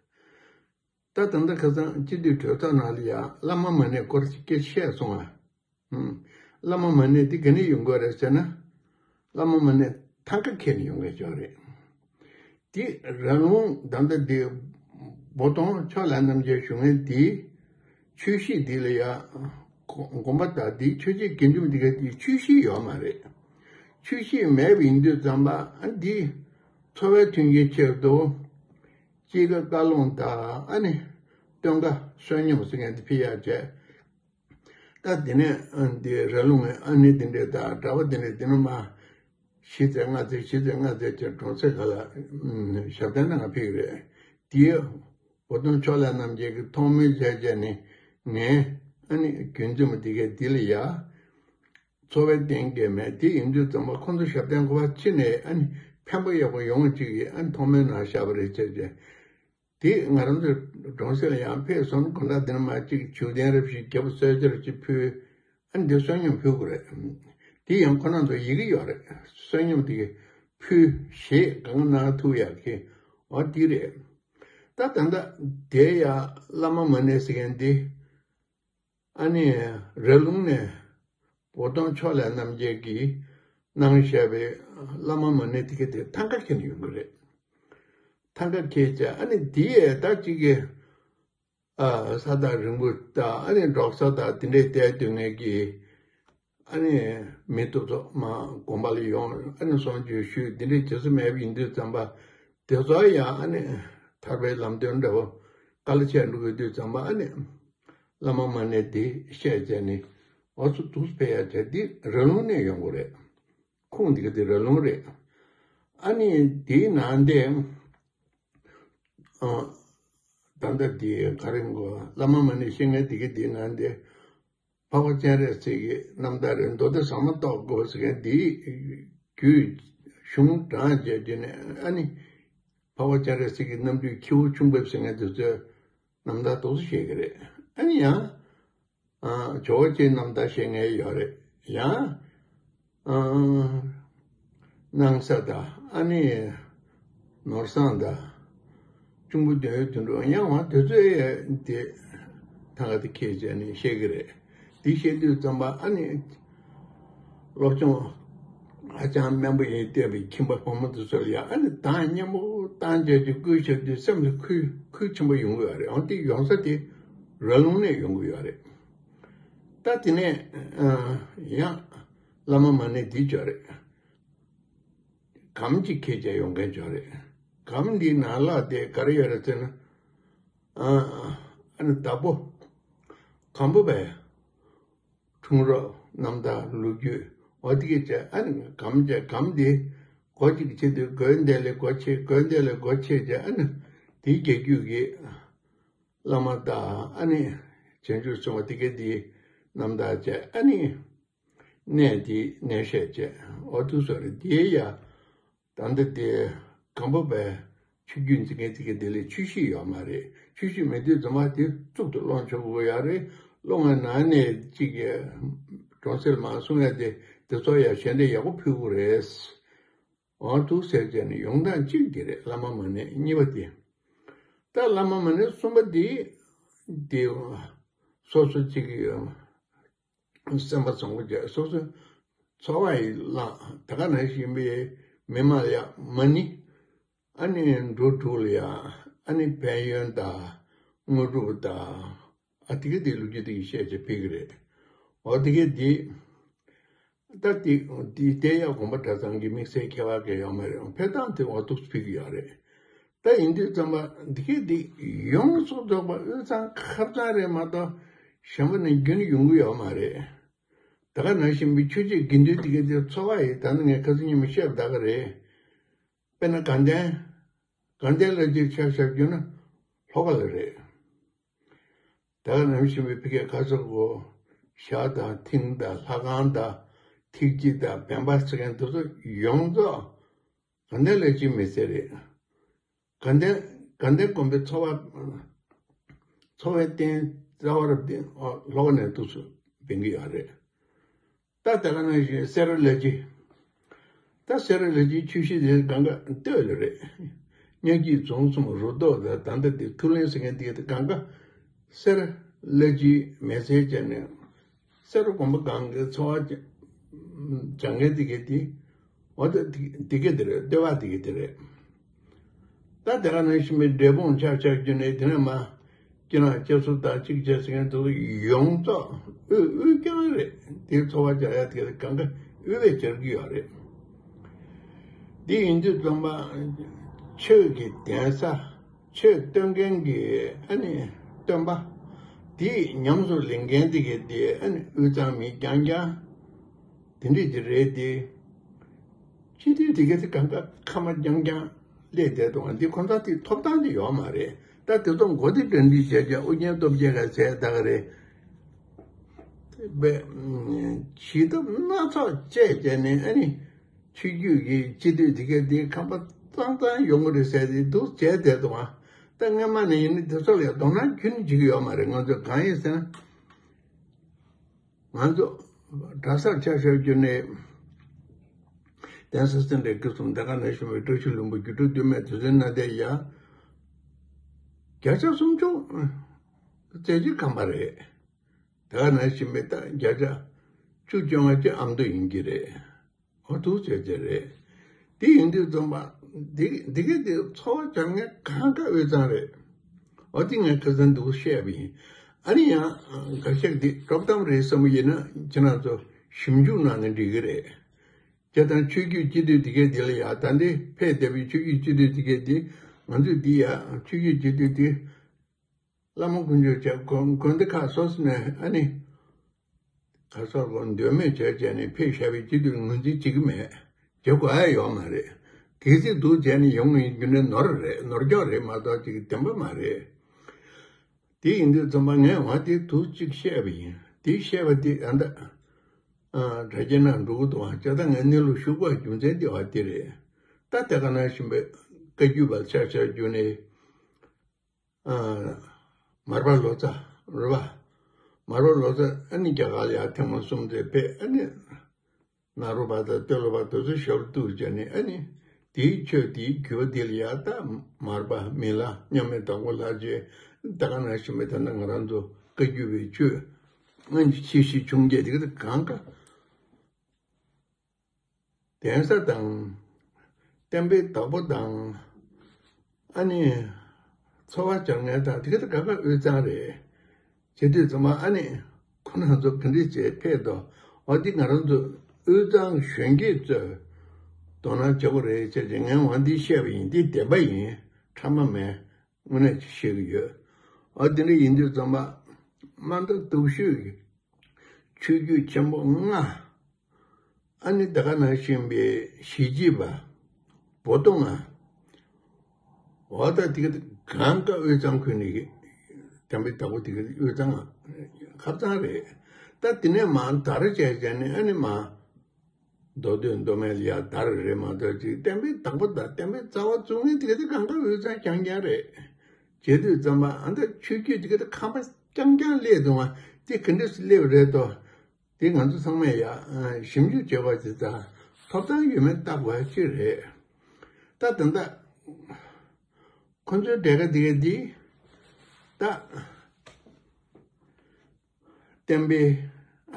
ད་ད་ལྟ་ཁ་སང་སྤྱི་འཐུས་གྲོས་ཚོགས་ནང་ལ་ཡ་བླ་མ་མ་ཎི་སྐོར་ཅིག་སྐད་བཤད་སོང་ང་། ཧུམ། བླ་མ་མ་ཎི་འདི་ག་ནས་ཡོང་གི་རེད་ཟེར་ན། བླ་མ་མ་ཎི་ཐང་ག་ཁྱེར་ནས་ཡོང་གི་ཅོག་རེད། འདི་ར་ལུང་ད་ལྟ་འདི་འབོ་སྟོང་ཕྱོགས་ལས་རྣམ་རྒྱལ་བཞུགས་མཁན་འདི་ཆོས་གཞིས་འདི་ལ་ཡ། དགོན་པ་དང་འདི་ཆོས་བྱེད་དགེ་འདུན་འདི་ག་འདི་ཆོས་གཞིས་ཡོད་མ་རེད། ཆོས་གཞིས་མེད་པ་ཡིན་དུས་ཙམ་པ་ཨ་འདི་འཚོ་བའི་མཐུན་རྐྱེན་ཆེད་དུ། དཔྱིད་ཀ་བཀའ་ལུང་དང་ཨ་ནི་སྟོན་ཁ་བསོད་སྙོམས་ཟེར་མཁན་དེ་ཕུལ་ཡག་བྱས། ད་དེ་ནས་ཨ་འདི་ར་ལུང་གི་ཨ་ནི་དེ་འདྲས་དང་གྲྭ་པ་དེ་འདྲས་དེ་ནས་མ་བཞི་ཚེ་ལྔ་ཚེ་བཞི་ཚེ་ལྔ་ཚེ་བྱས་གྲོང་གསེབ་ཁག་ལ་ཨ་ཞབས་བརྟན་གནང་ཕེབས་ཀྱི་རེད། དེའི་འབོ་སྟོང་ཕྱོགས་ལས་རྣམ་རྒྱལ་གྱིས་ཐོག་མའི་མཇལ་བྱས་ནས་ངས་ཨ་ནི་རྒྱུན་འཛོམས་དེ་གའི་འདི་ལ་ཡ། འཚོ་བའི་རྟེན་འབྲེལ་མེད་དེ་ཡིན་དུས་ཙམ་པ་ཁོང་ཚོ་ཞབས་བརྟན་གོ་བ་ཕྱི་ནས་ཨ་ནི་ཕན་པ་ཡག་པོ་ཡོང་ཅིག་གིས་ཨ་ནི་ཐོག་མའི་ནང་བཞག་པ་རེད་ཟེར་ཏེ། དེ་ང་རང་ཚོའི་གྲོང་གསེབ་ལ་ཡང་ཕེབས་སོང་། དགོང་དག་དེ་ནས་མར་ཅིག་བྱུག་གདན་རེ་ཞིག་རྒྱབ་གསོལ་ཇ་རེ་ཅིག་ཕུལ། ཨ་ནི་དེ་བསོད་སྙོམས་ཕུལ་དགོས་རེད། དེ་ཡང་ཁོ་རང་ཚོ་ཡི་གེ་ཡོད་རེད། བསོད་སྙོམས་དེ་གི་ཕུལ་ཞེས་གང་གནང་ཐུབ་ཡག་གི་འོ་དེ་རེད། ད་ད་ལྟ་དེ་ཡང་བླ་མ་མ་ཎི་ཟེར་མཁན་དེ། ཨ་ནི་ར་ལུང་ནས་འབོ་སྟོང་ཕྱོགས་ལས་རྣམ་རྒྱལ་གྱིས་གནང་བཞག་པའི་བླ་མ་མ་ཎི་དེ་ག་དེ་ཐང་ག་ཁྱེར་ནས་ཡོང་གི་རེད། ཐང་ག་ཁྱེར་བྱས་ཨ་ནི་དེ་ཡས་ད་ཅིག་གི་ཨ་ས་ཐག་རིང་པོ་དང་ཨ་ནི་འབྲོག་ས་དང་དེ་འདྲས་བསྡད་སྡོད་མཁན་གྱི་ཨ་ནི་མི་ཏོག་ཏོག་མ་དགོན་པ་ལ་ཡོང་ཨ་ནི་གསུང་ཆོས་ཞུས་དེ་འདྲས་བྱེད་ས་མེད་པ་ཡིན་དུས་ཙམ་པ་དེ་ཚོ་ཡང་ཨ་ནི་ཐར་པའི་ལམ་སྟོན་འདྲ་བོ་དཀའ་ལས་ཆེ་འགྲོ་གི་དུས་ཙམ་པ་ཨ་ནི། བླ་མ་མ་ཎི་དེ་བཤད་བྱས་ནས་འོ་ཚོ་འདུག་ཕེབས་ཡ་བྱས་འདི་ར་ལུང་ནས་ཡོང་གི་རེད། ཁུངས་འདི་ག་དེ་ར་ལུང་རེད། ཨ་ནི་དེའི་ནང་དེ་ཨ་ད་ལྟ་དེ་ག་རེ་གོ་བླ་མ་མ་ཎི་བཤད་མཁན་འདི་ག་དེའི་ནང་དེ་འཕགས་པ་སྤྱན་རས་གཟིགས་ཀྱི་རྣམ་ཐར་རེད། མདོ་སྡེ་ཟབ་མོ་རྟོགས་དགོས་ཟེར་མཁན་འདིའི་རྒྱུད་གཞུང་དྲངས་བྱས་རྗེས་ནས་ཨ་ནི་འཕགས་པ་སྤྱན་རས་གཟིགས་ཀྱི་རྣམ་སྤྲུལ་ཁྱེའུ་ཆུང་འབེབས་ཟེར་མཁན་དེ་ཚོས། རྣམ་ཐར་ཏོག་ཙམ་བཤད་ཀྱི་རེད། ཨ་ནི་ཡང་། ཨ་ཇོ་བོ་རྗེའི་རྣམ་ཐར་བཤད་མཁན་ཡོད་རེད། ཡང་། ཨ་སྣང་ས་དང་ཨ་ནི་ནོར་བཟང་དང་། གཅུང་པོ་འདོད་ཡོན་དོན་གྲུབ་ཡང་བ་དེ་ཚོས་དེ་ཐང་ག་དེ་ཁྱེར་བྱས་ནས་བཤད་ཀྱི་རེད། འདི་བཤད་དུས་ཙམ་པ་ཨ་ནི། སློབ་སྦྱོང་ཧ་ཅང་དམན་པོ་ཡིན་བསྟན་པའི་ཁྱིམ་པ་ཕོ་མོ་དེ་ཚོ་ལ་ཡང་ཨ་ནི་གདངས་སྙན་པོ་བཏང་བྱས་ཀྱི་བསྐུལ་བྱས་དུས་སེམས་ལ་ཁུལ་ཁུལ་ཆེན་པོ་ཡོང་གི་ཡོད་རེད། འོན་ཏེ་ཡོང་ས་དེ་ར་ལུང་ནས་ཡོང་གི་ཡོད་རེད། ད་དེ་ནས་ཡང་བླ་མ་མ་ཎི་འདི་ཅོག་རེད། སྒམ་གཅིག་ཁྱེར་བྱས་ཡོང་མཁན་ཅོག་རེད། སྒམ་འདིའི་ནང་ལ་དེ་ག་རེ་ཡོད་རེད་ཟེར་ན། ཨ་ནི་བདག་པོ་སྒམ་པོ་བས། འཁྲུངས་རབས་རྣམ་ཐར་ལོ་རྒྱུས་འོ་དེ་གས་བྱས་ཨ་ནི་སྒམ་བྱས་སྒམ་དེ་སྒོ་གཅིག་གི་ཆེད་དུ་སྒོའི་འདས་ལས་སྒོ་ཕྱེ་སྒོའི་འདས་ལས་སྒོ་ཕྱེ་བྱས་ཨ་ནི་ དེའི་རྒྱལ་རྒྱུད་ཀྱི་བླ་མ་དང་ཨ་ནི་བྱང་ཆུབ་སེམས་དཔའ་དེ་ག་དེའི་རྣམ་ཐར་བཅས། ཨ་ནི་གནས་དེའི་གནས་བཤད་བཅས། འོ་དུ་སོ་རེད། དེའི་ཡ་ད་ལྟ་དེ་སྒམ་པོ་པའི་ཆོས་བརྒྱུད་འཛིན་མཁན་དེ་ག་དེ་ལས་ཆོས་གཞིས་ཡོད་མ་རེད། ཆོས་གཞིས་མེད་དུས་ཙམ་པ་དེ་གཙུག་ཏུ་སློང་ཆོག་གི་ཡོད་རེད། སློང་བའི་ནང་ནས་གཅིག་གིས་གྲོང་གསེབ་མང་གསུང་ཡ་དེ་དེ་ཚོ་ཡ་ཞལ་འདེབས་ཡག་པོ་ཕུལ་དགོས་རེད། འོ་འདུག་ཟེར་བྱས་ནས་ཡོང་སྟངས་གཅིག་དེ་རེད། བླ་མ་མ་ཎི་གཉིས་པ་དེ། ད་བླ་མ་མ་ཎི་གསུམ་པ་དེ་དེ་སོ་སོ་གཅིག་གི་སེམས་པ་བཟང་པོ་བྱས། སོ་སོའི་འཚོ་བ་ཡི་བླངས། ད་ག་ནང་བཞིན་པའི་མི་མང་ལ་ཡ་མ་ཎི། ཨ་ནི་འགྲོ་དྲུག་ལ་ཡ་ཨ་ནི་ཕན་ཡོན་དང་དངོས་གྲུབ་དང་། ཨ་དེ་ག་དེ་ལོ་རྒྱུས་དེ་གི་བཤད་བྱས་ཕེབས་ཀྱི་རེད། འོ་དེ་ག་དེ། ད་དེ་དེ་དེ་ཡང་དགོན་པ་གྲྭ་ཚང་གི་དམིགས་བསལ་ཁྱད་པར་གང་ཡང་མ་རེད། ཕེབས་སྟངས་དེ་འོ་འདུག་ཕེབས་ཀྱི་ཡོད་རེད། ད་ཡིན་དུས་ཙམ་པ་འདི་ག་འདི་ཡོངས་སུ་རྫོགས་པ་དབུས་གཙང་ཁ་རྩང་རེད་མ་གཏོགས་གཞན་པ་ནས་རྒྱུན་ཡོང་གི་ཡོད་མ་རེད། ད་ག་ནང་བཞིན་པའི་ཆོས་བརྒྱུད་དགེ་འདུན་འདི་ག་འདི་འཚོ་བ་ཡི་ད་ནི་ངས་ཁ་སང་ཉིན་མོ་བཤད་པ་ད་ག་རེད། དཔེར་ན་དགའ་ལྡན། དགའ་ལྡན་ལ་ཅིག་ཆ་བཞག་རྒྱུ་ན་ལྷོ་ཁ་ལ་རེད། ད་ག་ནང་བཞིན་པའི་ཕ་གིའི་ཁ་སོག་གོ། ཞྭ་དང་མཐིང་དང་ལྷ་ཁང་དང་ཐིག་ལྕེ་དང་བེམ་པ་ཟེར་མཁན་དེ་ཚོ་ཡོངས་རྫོགས་དགའ་ལྡན་ལ་ཅིག་མི་ཟེར་རེད། དགའ་ལྡན་དགའ་ལྡན་དགོན་པའི་འཚོ་བ། འཚོ་བའི་རྟེན་རྩ་བ་རབ་བརྟན་ལྷོ་ཁ་ནས་འདུག་སེ་འབེན་གྱི་ཡོད་རེད། ད་དེ་ག་ནང་བཞིན་སེ་ར་ལ་ཅི། ད་སེ་ར་ལ་ཅི་ཆུ་བཞི་དེ་གང་ག་སྟོད་ལ་རེད། སྙ་སྐྱིད་རྫོང་གསུམ་རུ་ཐོག་དང་ད་ལྟ་དེ་མཐུ་ལེན་ཟེར་མཁན་དེ་གང་ག་སེ་ར་ལ་ཅི་མེལ་ཚེ་བྱས་ནས་སེ་ར་དགོན་པ་སྒང་གི་འཚོ་བ་སྦྱང་མཁན་དེ་ག་དེ། འོ་ད་དེ་ག་དེ་རེད། ལྟེ་བ་དེ་ག་དེ་རེད། ད་དེ་ག་ནང་བཞིན་པའི་འབྲས་སྤུངས་ཆ་བཞག་རྒྱུ་ནས་དེ་ནས་མ། སྐྱིད་ནག་སྐྱ་སུ་དང་གཅིག་བྱས་ཟེར་མཁན་དེ་ཚོ་ཡོངས་རྫོགས་དབུས་དབུས་རྐྱང་རེད། དེའི་འཚོ་བ་སྦྱང་ཡ་དེ་ག་གང་ག་དབུས་པས་སྦྱར་གྱི་ཡོད་རེད། འདི་ཡིན་དུས་ཙམ་པ་ཆོས་ཀྱི་གདན་ས། ཆོས་སྟོན་མཁན་གྱི་ཨ་ནི་སྟོན་པ། དེ་ཉམས་སུ་ལེན་མཁན་དེ་ག་དེ་ཨ་ནི་དབུས་གཙང་མི་རྐྱང་རྐྱང་དེ་འདྲས་ཅིག་རེད་དེ། སྤྱི་འཐུས་དེ་ག་དེ་གང་ག་ཁ་མ་རྐྱང་རྐྱང་སླེབས་བསྡད་འདུག་འདི་ཁོ་ཚོ་དེ་ཐོབ་ཐང་དེ་ཡོད་མ་རེད། ད་དེ་ཚོ་མགོ་དེ་དྲན་དུས་བྱས་བྱས་ཨུ་རྒྱན་སྟོབས་རྒྱལ་ག་ཟེར་ད་ག་རེད། བྱེད་ཐབས་སྣ་ཚོགས་སྤྱད་བྱས་ནས་ཨ་ནི། ཆོས་བརྒྱུད་ཀྱི་སྤྱི་འཐུས་དེ་ག་དེ་ཁམས་པ་གཙང་གཙང་ཡོང་གི་རེད་ཟེར་ཏེ་འདུག་བྱས་བསྡད་འདུག་ཨ། ད་སྔ་མ་ནས་ཡིན་ན་དེ་ཚོ་ལ་ཡང་དོ་སྣང་ཁྱོན་ནས་བྱེད་ཀྱི་ཡོད་མ་རེད། ང་ཚོས་གང་ཡིན་ཟེར་ན། ང་ཚོ་གྲྭ་སར་ཆ་བཞག་རྒྱུ་ནས་གདན་ས་སེ་འབྲས་དགེ་གསུམ་དེ་ག་ནང་བཞིན་པའི་བཀྲ་ཤིས་ལྷུན་པོ་སྒྱུ་འཕྲུལ་སྟོད་སྨད་རྡོར་གསེབ་མནའ་སྡེ་ཡ། བརྒྱ་ཆ་སུམ་ཅུ་རྩེ་གཅིག་ཁམས་པ་རེད། དེ་ག་ནང་བཞིན་པའི་ད་བརྒྱ་ཆ་བཅུ་བཅོ་ལྔ་ཅིག་ཨ་མདོ་ཡིན་གྱི་རེད། འོ་འདུག་ཟེར་གྱི་རེད། དེ་ཡིན་དུས་ཙམ་པ་འདི་འདི་ག་དེ་འཚོ་བ་སྦྱང་མཁན་གང་ག་དབུས་གཙང་རེད། འོ་དེ་ངས་ཁ་སང་འདུག་བཤད་པ་ཡིན། ཨ་ནི་ཡང་འགའ་ཤས་འདི་དཀྲོག་གཏམ་རེད་བསམ་གྱི་ཡིན་ན་ཁྱེད་རང་ཚོ་ཞིབ་འཇུག་གནང་ན་འགྲིག་གི་རེད། སྤྱིར་བཏང་ཆོས་བརྒྱུད་སྤྱི་འཐུས་དེ་ག་དེ་ལ་ཡ་ད་འདི་ཕེབས་བསྡད་པའི་ཆོས་བརྒྱུད་སྤྱི་འཐུས་དེ་ག་དེ་ང་ཚོས་འདི་ཡ་ཆོས་བརྒྱུད་སྤྱི་འཐུས་དེ། བླ་མ་དཀོན་མཆོག་བཅས་དགོན་དགོན་སྡེ་ཁག་སོ་སོ་ནས་ཨ་ནི། ག་སར་གོ་འདོད་མོས་བྱས་བྱས་ནས་ཕེབས་བཞག་པའི་སྤྱི་འཐུས་ངོས་འཛིན་བྱེད་ཀྱི་མེད། བྱེད་དགོས་ཡ་ཡོད་མ་རེད། གལ་སྲིད་འདུག་བྱས་ནས་ཡོང་ངེས་རྒྱུ་ནས་ནོར་རེད། ནོར་འཁྱོག་རེད་མ་གཏོགས་ཅིག་བདེན་པ་མ་རེད། དེ་ཡིན་དུས་ཙམ་པ་ངས་འོ་དེ་དུས་གཅིག་བཤད་པ་ཡིན། དེ་བཤད་པ་དེ་ཨ་ད། དྲ་རྒྱའི་ནང་འགྲོ་གི་འདུག་ཨ་ཅག་ད་ངས་གནས་ལུགས་ཞུ་དགོས་རྒྱུ་མཚན་དེ་བ་དེ་རེད། ད་དེ་ག་ནང་བཞིན་པའི་བཀའ་བརྒྱུད་པ་ཆ་བཞག་རྒྱུ་ནས། མར་པ་ལོ་ཙཱ་རེད་པ། མར་པ་ལོ་ཙཱ་ཨ་ནི་རྒྱ་གར་ལ་ཡར་ཐེངས་མ་གསུམ་དེ་ཕེབས། ཨ་ནི་ནཱ་རོ་པ་དང་ཏེ་ལོ་པ་དེ་ཚོ་ཞབས་བཏུད་བྱས་ནས་ཨ་ནི་དེའི་ཆོས་དེའི་རྒྱུད་པ་དེ་ལ་ཡར་ད་མར་པ་མི་ལ་མཉམ་མེད་དྭགས་པོ་ལྷ་རྗེ་ད་ག་ནང་བཞིན་པའི་ད་ལྟ་ང་རང་ཚོ་བཀའ་བརྒྱུད་པའི་ཆོས་སྔོན་གྱི་ཆེ་བཞི་ཆུང་བརྒྱད་དེ་ག་ད་གང་ག་གདན་ས་དང་། བསྟན་པའི་བདག་པོ་དང་། ཨ་ནི། འཚོ་བ་སྦྱང་མཁན་དང་དེ་ག་དེ་ག་ག་དབུས་གཙང་རེད། བྱེད་དུས་ཚང་མ་ཨ་ནི། ཁོ་རང་ཚོ་ག་འདྲ་བྱས་ཕེབས་དོ། འོ་འདི་ང་རང་ཚོ་དབུས་གཙང་གཞོན་སྐྱེས་ཚོས་དོ་སྣང་བྱེད་དགོས་རེད་བྱས་ཏེ་ངས་འོ་འདི་བཤད་པ་ཡིན། འདི་བདེན་པ་ཡིན། ཕྲ་མ་མེད། དངོས་གནས་ཅིག་བཤད་ཀྱི་ཡོད། འོ་དེ་འདྲ་ཡིན་དུས་ཚང་མ་དམའ་མཐའ་སྟོབས་ཤོས་ཀྱི་ཆོས་བརྒྱུད་ཆེན་པོ་ལྔ། ཨ་ནི་ད་ག་ནང་བཞིན་པའི་གཞིས་བྱེས་པ། བོ་ཏོ་ལྔ། འོ་ད་དེ་ག་གང་ག་དབུས་གཙང་ཁུལ་ནས་བསྟན་པའི་བདག་པོ་དེ་ག་དབུས་གཙང་ཁ་གཙང་རེད། ད་དེ་ནས་མར་དར་བྱས་བྱས་ནས་ཨ་ནི་མར་མདོ་སྟོད་མདོ་སྨད་ལ་ཡར་དར་རེད་མ་གཏོགས་ཅིག་བསྟན་པའི་བདག་པོ་དང་བསྟན་པའི་རྩ་བ་བཙུགས་མཁན་དེ་ག་དེ་གང་ག་དབུས་གཙང་རྐྱང་རྐྱང་རེད། བྱེད་དུས་ཙམ་པ་ཨ་ད་ཆོས་བརྒྱུད་དེ་ག་དེ་ཁམས་པ་རྐྱང་རྐྱང་སླེབས་འདུག་ཨ། དེ་ག་འདྲས་སླེབས་རེད་དོ། དེ་ང་ཚོ་ཚང་མས་ཡ་ཞིབ་འཇུག་བྱེད་པ་དེ་ད་ཐོབ་ཐང་ཡོད་མེད་བརྟག་པ་ཅིག་རེད། ད་ད་ལྟ་ཁོ་ཚོའི་འབྲས་ཀ་དེ་ག་དེ་ད་བསྟན་པའི་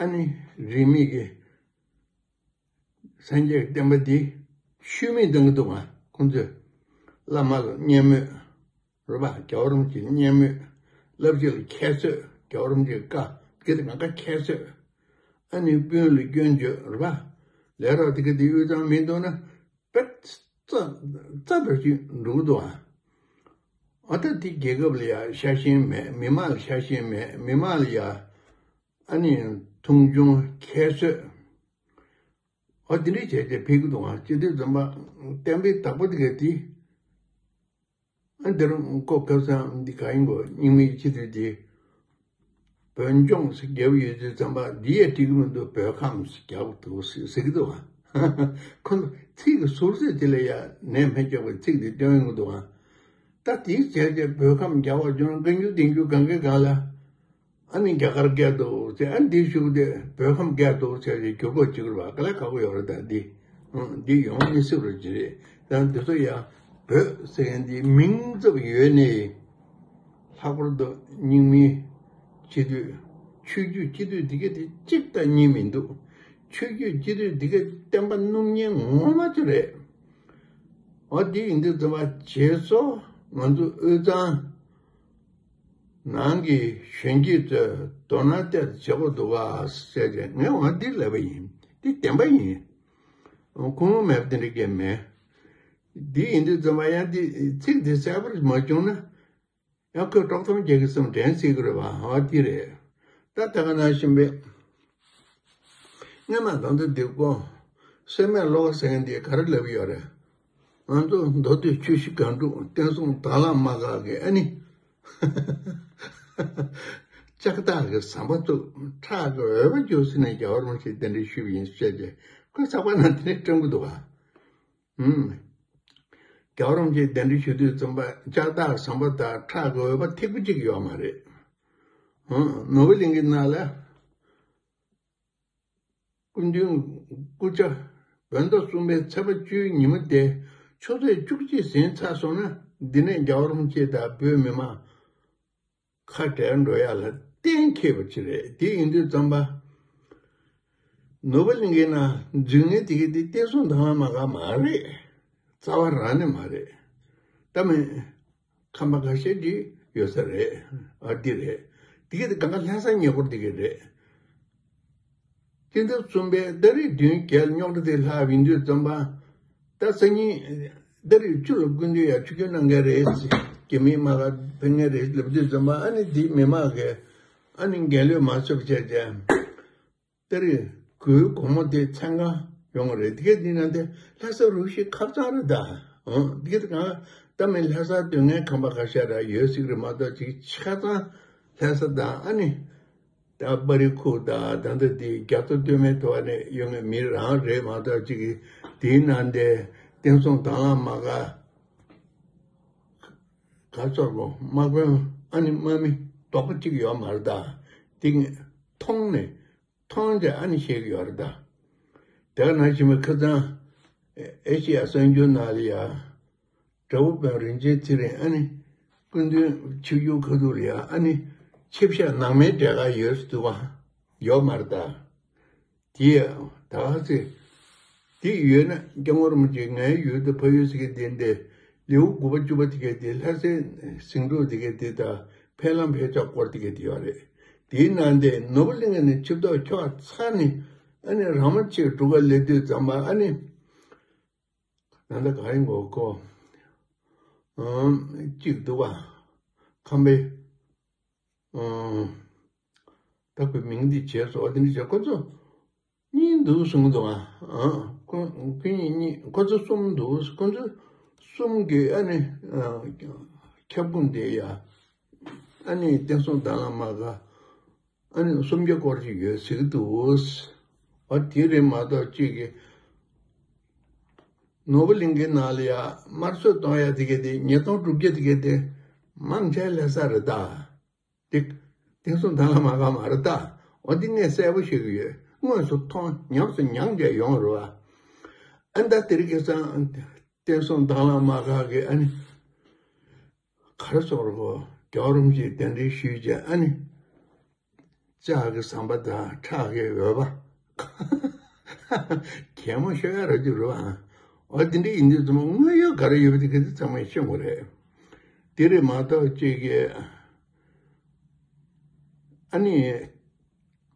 ཨ་ནི་རིས་མེད་ཀྱི་སངས་རྒྱས་ཀྱི་བསྟན་པ་འདི་ཤུལ་མེད་གཏོང་གི་འདུག་ག་ཁོང་ཚོས་བླ་མ་ལ་བརྙས་སྨོད། རེད་པ། རྒྱལ་བ་རིན་པོ་ཆེ་ལ་བརྙས་སྨོད། བསླབ་བྱ་ལ་ཁྱད་གསོད། རྒྱལ་བ་རིན་པོ་ཆེའི་བཀའ་དེ་ག་དེ་གང་ག་ཁྱད་གསོད། ཨ་ནི་སྤུན་ལ་སྐྱོན་བརྗོད། རེད་པ། ལས་རོགས་དེ་ག་དེ་དབུས་གཙང་མི་འདུག་ན་པད་རྩ་རྩ་འདྲ་ཞིག་འགྲོ་གི་འདུག་ཨ། ཨ་ད་དེ་རྒྱལ་ཁབ་ལ་ཡ་ཤ་ཞེན་མེད། མི་མང་ལ་ཤ་ཞེན་མེད། མི་མང་ལ་ཡ་ཨ་ནི་མཐོང་ཆུང་ཁྱད་གསོད། ཨོ་དེ་འདྲས་བྱས་བྱས་ཕེབས་ཀྱི་འདུག་ཨ། སྤྱི་འཐུས་འཛོམས་པ་བསྟན་པའི་བདག་པོ་དེ་ག་དེ། ཨ་འདིར་ཀོ་སྐལ་བཟང་འདི་ག་ཡིན་གོ། རྙིང་མའི་སྤྱི་འཐུས་དེ། བོད་ལྗོངས་ཟེར་རྒྱབ་ཡོད་དུས་ཙམ་པ་འདི་ཡ་འགྲིག་གི་མི་འདུག་བོད་ཁམས་ཟེར་རྒྱབ་འདུག་ཟེར་ཟེར་གྱི་འདུག་ཨ། ཁོ་ཚོ་ཚིག་གི་ཟུར་ཟེར་དེ་ལ་ཡ་ནད་མེད་སྐྱོག་པའི་ཚིག་དེ་སྟོན་ཡོང་གི་འདུག་ཨ། ད་དེའི་རྗེས་ཀྱི་བོད་ཁམས་རྒྱ་བོད་ལྗོངས་བཀའ་འགྱུར་བསྟན་འགྱུར་གང་གི་གང་ལ། ཨ་ནི་རྒྱ་གར་སྐད་འདུག་ཟེར། ཨ་ནི་འདི་ཞུགས་ཏེ་བོད་ཁམས་སྐད་འདུག་ཟེར་ཏེ་བསྒྱུར་བཀོད་བྱེད་དགོས་པ་ག་ལ་ཁག་པོ་ཡོད་རེད། ད་འདི་འདི་ཡོང་མི་སྲིད་པ་ཅིག་རེད། ད་འདི་ཚོ་ཡང་བོད་ཟེར་མཁན་འདི་མིང་ཙམ་ཡོད་ནས་ལྷག་པར་དུ་རྙིང་མའི་སྤྱི་འཐུས་ཆོས་བརྒྱུད་སྤྱི་འཐུས་འདི་ག་དེ་གཅིག་དང་གཉིས་མི་འདུག་ཆོས་བརྒྱུད་སྤྱི་འཐུས་འདི་ག་བསྟན་པ་སྣུམ་བརྙན་ངོ་མ་ཅིག་རེད། འོ་འདི་ཡིན་དུས་ཙམ་པ་བྱས་སོ་ང་ཚོ་དབུས་གཙང་ནང་གི་གཞོན་སྐྱེས་ཚོས་དོ་སྣང་ཏོག་ཙམ་བྱེད་དགོས་འདུག་ག་ཟེར་ཏེ་ངས་འོ་འདི་ལབ་པ་ཡིན། འདི་བདེན་པ་ཡིན། ཁུངས་ལུང་མེད་པ་དེ་འདྲ་གང་ཡང་མེད། འདི་ཡིན་དུས་ཙམ་པ་ཡང་འདི་ཚིག་འདི་གསལ་པོར་མ་བྱུང་ན། ཡང་ཁོས་དཀྲོག་གཏམ་རྒྱག་གི་བསམ་དྲན་སྲིད་ཀྱི་རེད་པ། འོ་འདི་རེད། ད་ད་ག་ནང་བཞིན་པའི་སྔོན་མ་ད་ལྟ་འདི་ཀོ་སེམས་མེད་བློ་དགའ་ཟེར་མཁན་འདིས་ག་རེ་ལབ་ཡོད་རེད། ང་ཚོ་མདོ་སྟོད་ཆུ་བཞི་སྒང་དྲུག་བསྟན་སྲུང་དྭང་བླངས་དམག་སྒར་གྱི་ཨ་ནི་ལྕགས་ཐག་གི་ཟམ་པ་བཙུགས། ཁྲག་གི་འོད་པ་རྒྱུག་ཟེར་ནས་རྒྱལ་བ་རིན་པོ་ཆེས་གདན་འདྲེན་ཞུས་པ་ཡིན་ཟེར་བྱས། ཁོས་ཚགས་པར་ནང་དེ་འདྲས་བཀྲམ་གྱི་འདུག་ག་ཨུམ། རྒྱལ་བ་རིན་པོ་ཆེས་གདན་འདྲེན་ཞུ་དུས་ཙམ་པ་ལྕགས་ཐག་ཟམ་པ་དང་ཁྲག་གི་འོད་པ་ཐིགས་པ་གཅིག་ཡོད་མ་རེད། ཨུམ། ནོར་བུ་གླིང་གི་ནང་ལ་སྐུ་མདུན་སྐུ་ཕྱྭ་བོད་ཟླ་གསུམ་པའི་ཚེས་པ་བཅུའི་ཉིན་མོ་དེ་ཆུ་ཚོད་བཅུ་གཅིག་ཟིན་ཚར་སོང་ན་འདི་ནས་རྒྱལ་བ་རིན་པོ་ཆེ་དང་བོད་མི་མང་ཁ་བྲལ་འགྲོ་ཡ་ལ་གཏན་འཁེལ་བ་ཅིག་རེད། དེ་ཡིན་དུས་ཙམ་པ་ནོར་བུ་གླིང་གའི་ནང་འཛུལ་མཁན་དེ་ག་དེ་བསྟན་སྲུང་དྭང་བླངས་དམག་སྒར་མ་རེད། རྩ་བ་རང་ནས་མ་རེད། ད་མིན་ཁམས་པ་ཁ་ཤས་ཀྱི་ཡོད་ས་རེད། ཨ་འདི་རེད། དེ་ག་དེ་གང་ག་ལྷ་ས་ཉེ་འཁོར་དེ་ག་རེད། སྤྱི་ཟླ་གསུམ་པའི་ཟླ་རིགས་བདུན་བརྒྱད་རྙོག་དྲ་དེ་ལྷག་ཡིན་དུས་ཙམ་པ། ད་སང་ཉིན་ཟླ་རིགས་བཅུ་ལ་སྐུ་མདུན་ཡར་ཆིབས་བསྒྱུར་གནང་མཁན་རེད། རྒྱ་མིའི་དམག་སྒར་ཕེབས་མཁན་རེད་ལབ་དུས་ཙམ་པ་ཨ་ནི་འདི་མི་མང་གིས་ཨ་ནི་འགན་ལོས་མ་ཚུགས་བྱས་བྱས། ཟླ་རིགས་དགུའི་དགོང་མོ་དེ་མཚན་གང་ཡོང་གི་རེད། དེ་ག་དེ་ན་དེ་ལྷ་ས་རུ་བཞི་ཁ་གཙང་རེད་ད། ཨང་དེ་ག་དེ་གང་ད་མི་ལྷ་ས་སྡོད་མཁན་ཁམས་པ་ཁ་ཤས་ར་ཡོད་སྲིད་ཀྱི་རེད་མ་གཏོགས་ཅིག་ཆ་ཚང་ལྷ་ས་དང་ཨ་ནི། ད་པ་རི་ཁུག་དང་ད་ལྟ་དེ་རྒྱ་མཚོ་སྟོད་སྨད་དུ་བ་ནས་ཡོང་མཁན་མི་རང་རེད་མ་གཏོགས་ཅིག་གིས་དེའི་ནང་དེ་བསྟན་སྲུང་དྭང་བླངས་དམག་སྒར་ག་ཚོར་གོ་དམག་དཔོན་ཨ་ནི་དམག་མི་རྡོག་པ་གཅིག་ཡོད་མ་རེད་ད། དེ་མཐོང་ནས་མཐོང་རྗེས་ཨ་ནི་ཤེས་ཀྱི་ཡོད་རེད་ད། དེ་ག་ནང་བཞིན་པའི་ཁ་སང་ཨེ་ཤེ་ཡ་གསར་འགྱུར་ནང་ལ་ཡ། དགྲ་བོ་དཔོན་རིན་ཆེན་ཚེ་རིང་ཨ་ནི་སྐུ་མདུན་ཆིབས་བསྒྱུར་ཁ་ཐུག་ལ་ཡ་ཨ་ནི་ཆིབས་ཞབས་ནང་མའི་གྲས་ཀ་ཡོད་ཟེར་འདུག་ག་ཡོད་མ་རེད་ད། དེ་ཡ་ད་ག་ཚེ་དེ་ཡོད་ན་སྐྱབས་མགོན་རིན་པོ་ཆེ་ངའི་ཡུལ་དུ་ཕ་ཡུལ་ཟེར་མཁན་དེ་འདྲའི་ལེའུ་དགུ་པ་བཅུ་པ་དེ་ག་དེ་ལྷ་སའི་ཟིང་འཁྲུག་དེ་ག་དེ་དང་ཕེབས་ལམ་ཕེབས་ཕྱོགས་སྐོར་དེ་ག་དེ་ཡོད་རེད། དེའི་ནང་དེ་ནོར་བུ་གླིང་ག་ནས་ཆིབས་ཐོག་ཁྱོག་ཚར་ནས་ཨ་ནི་རང་མ་ཆེ་འབྲུག་ག་སླེབས་དུས་ཙམ་པ་ཨ་ནི། ད་ལྟ་ག་ཡིན་གོ་ཁོ། ཨང་གཅིག་འདུག་བ། ཁམས་པའི། ཨང་། ད་ཁོའི་མིང་འདི་བྱས་སོ་དེ་འདྲ་བྱས་ཁོ་ཚོ་གཉིས་འདུག་གསུང་གི་འདུག་ཨ། ཨང་། ཁོ་ཁོ་གཉིས་གཉིས་ཁོ་ཚོ་གསུམ་འདུག་ཁོ་ཚོ་ གསུམ་གྱི་ཨ་ནི་ཨ་ཁྱབ་ཁོངས་དེ་ཡ་ཨ་ནི་བསྟན་སྲུང་དང་བླངས་མ་ག་ཨ་ནི་སུམ་བརྒྱ་སྐོར་ཞིག་ཡོད་ཟེར་གྱི་འདུག། འོ་དེ་རེད་མ་གཏོགས་གཅིག་གི་ནོར་བུ་གླིང་གའི་ནང་ལ་ཡ་དམར་གསོད་གཏོང་ཡ་དེ་ག་དེ་ཉིས་སྟོང་དྲུག་བརྒྱ་དེ་ག་དེ་མང་ཆེ་ལྷ་ས་རེད་ད། དེ་བསྟན་སྲུང་དང་བླངས་མ་ག་མ་རེད་ད། འོ་འདི་ངས་གསལ་པོ་ཤེས་ཀྱི་ཡོད། དངོས་སུ་མཐོང་ཉམས་སུ་མྱངས་བྱས་ཡོང་རེད་བ། ཨ་ད་དེ་རིང་ཁ་སང་བསྟན་སྲུང་དང་བླངས་མ་ག་གི་ཨ་ནི་ག་རེ་ཟེར་དགོས་རེད་གོ། རྒྱལ་བ་རིན་པོ་ཆེའི་གདན་འདྲེན་ཞུས་བྱས་ཨ་ནི་ལྕགས་ཀྱི་ཟམ་པ་དང་ཁྲག་གི་འོད་པ། གད་མོ་ཤོར་ཡ་ར་ཅིག་རེད་བ། འོ་འདི་འདྲ་ཡིན་དུས་ཚང་མ་དངོས་ཡོད་ག་རེ་ཡོད་པ་དེ་ག་ཚོད་ཚང་མས་ཤེས་དགོས་རེད། དེ་རེད་མ་གཏོགས་གཅིག་གི་ཨ་ནི་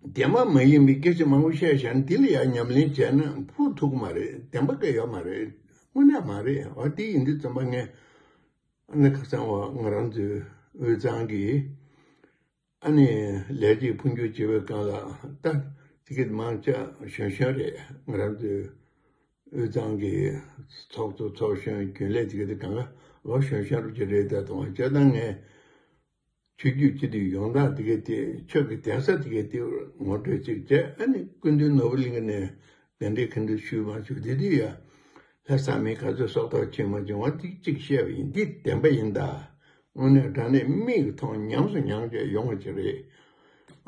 བདེན་པ་མ་ཡིན་པའི་སྐད་ཆ་མང་པོ་བཤད་བཞག་ན་དེ་ལ་ཡང་ཉམས་ལེན་བྱས་ན་ཕུགས་ཐུག་གི་མ་རེད། བདེན་པ་ག་ཡོད་མ་རེད། དངོས་གནས་མ་རེད། འོ་དེ་ཡིན་དུས་ཙམ་པ་ངས་ཨ་ནི་ཁ་སང་བ་ང་རང་ཚོའི་དབུས་གཙང་གི་ཨ་ནི་ལས་བྱེད་འཕོ་འགྱུར་བྱེད་པའི་སྒང་ལ་ད་དེ་གི་མང་ཆེ་གཞོན་གཞོན་རེད། ང་རང་ཚོའི་དབུས་གཙང་གི་ཚོགས་གཙོ་ཚོགས་གཞོན་རྒྱུན་ལས་དེ་གི་དེ་སྒང་ལ་ལོ་གཞོན་གཞོན་རུ་ཅིག་རེད། ད་དུང་བྱས་ཙང་ངས་ཆོས་བརྒྱུད་སྤྱི་འཐུས་ཡོངས་གྲགས་དེ་གའི་དེ་ཆོས་ཀྱི་གདན་ས་དེ་གའི་དེ་ངོ་སྤྲོད་ཅིག་བྱས། ཨ་ནི་སྐུ་མདུན་ནོར་བུ་གླིང་ག་ནས་གདན་འདྲེན་ག་འདྲ་ཞུས་མ་ཞུས་དེ་དུས་ཡ་ལྷ་ས་མི་ག་ཚོད་སྲོག་ཐོག་ཕྱིན་མ་ཕྱིན་འོ་དེ་གཅིག་བཤད་པ་ཡིན། འདི་བདེན་པ་ཡིན་ད། དངོས་གནས་དྲང་གནས་མིག་གིས་མཐོང་ཉམས་སུ་མྱངས་བྱས་ཡོང་བ་ཅིག་རེད།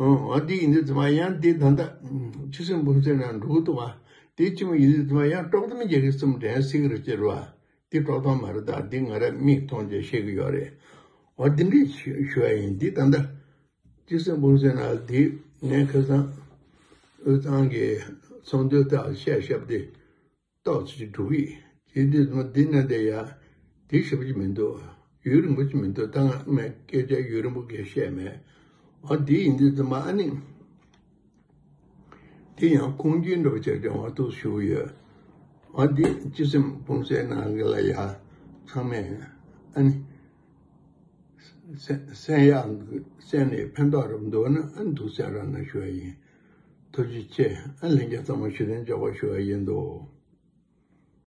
ཨང་། འོ་དེ་ཡིན་དུས་ཙམ་པ་ཡང་དེ་ད་ལྟ་ཆོས་སྲིད་འབུམ་སའི་ནང་འགྲོ་གི་འདུག་བ། དེ་ཕྱི་མ་ཡིན་དུས་ཙམ་པ་ཡང་དཀྲོག་གཏམ་རྒྱག་གི་སེམས་དྲན་སྲིད་ཀྱི་རེད་ཅེས་རེད་བ། འདི་དཀྲོག་གཏམ་མ་རེད་ད། འདི་ང་རང་མིག་མཐོང་རྗེས་བཤད་ཀྱི་ཡོད་རེད། འོ་འདི་འདྲས་ཞུ་ཞུ་ཡ་ཡིན། འདི་ད་ལྟ་ཅི་སེམས་སྤུངས་སེམས་ན་འདི་ངས་ཁ་སང་དབུས་གཙང་གི་ཚོགས་འདུའི་ཐོག་བཤད་བཤད་དེ་ཏོག་ཙམ་འགྲོ་གི་ཡིན། དེ་འདི་ཚོ་འདི་ན་འདི་ཡ་འདི་ཞེ་པོ་ཅིག་མི་འདུག་ཡུན་རིང་པོ་ཅིག་མི་འདུག་ད་ང་མ་སྐད་ཆ་ཡུན་རིང་པོ་གས་བཤད་མེད། འོ་འདི་ཡིན་དུས་ཙམ་པ་ཨ་ནི། དེ་ཡང་ཁུངས་སྐྱེལ་འདྲ་བོ་བྱས་ཀྱང་འོ་འདུག་ཞུ་གི་ཡོད། འོ་འདི་ཅི་སེམས་སྤུངས་སའི་ནང་གི་ལ་ཡ་ཚང་མས་ཨ་ནི་སེམས་སེམས་ཡག་སེམས་ནས་ཕན་ཐོགས་རབ་འདུག་ན་ཨ་ནི་འདུག་སེ་རང་ན་ཞུ་བ་ཡིན། ཐུགས་རྗེ་ཆེ། ཨ་ལྷན་རྒྱས་ཚང་མ་ཞུ་དོན་ལྕོགས་པ་ཞུ་བ་ཡིན་འདུག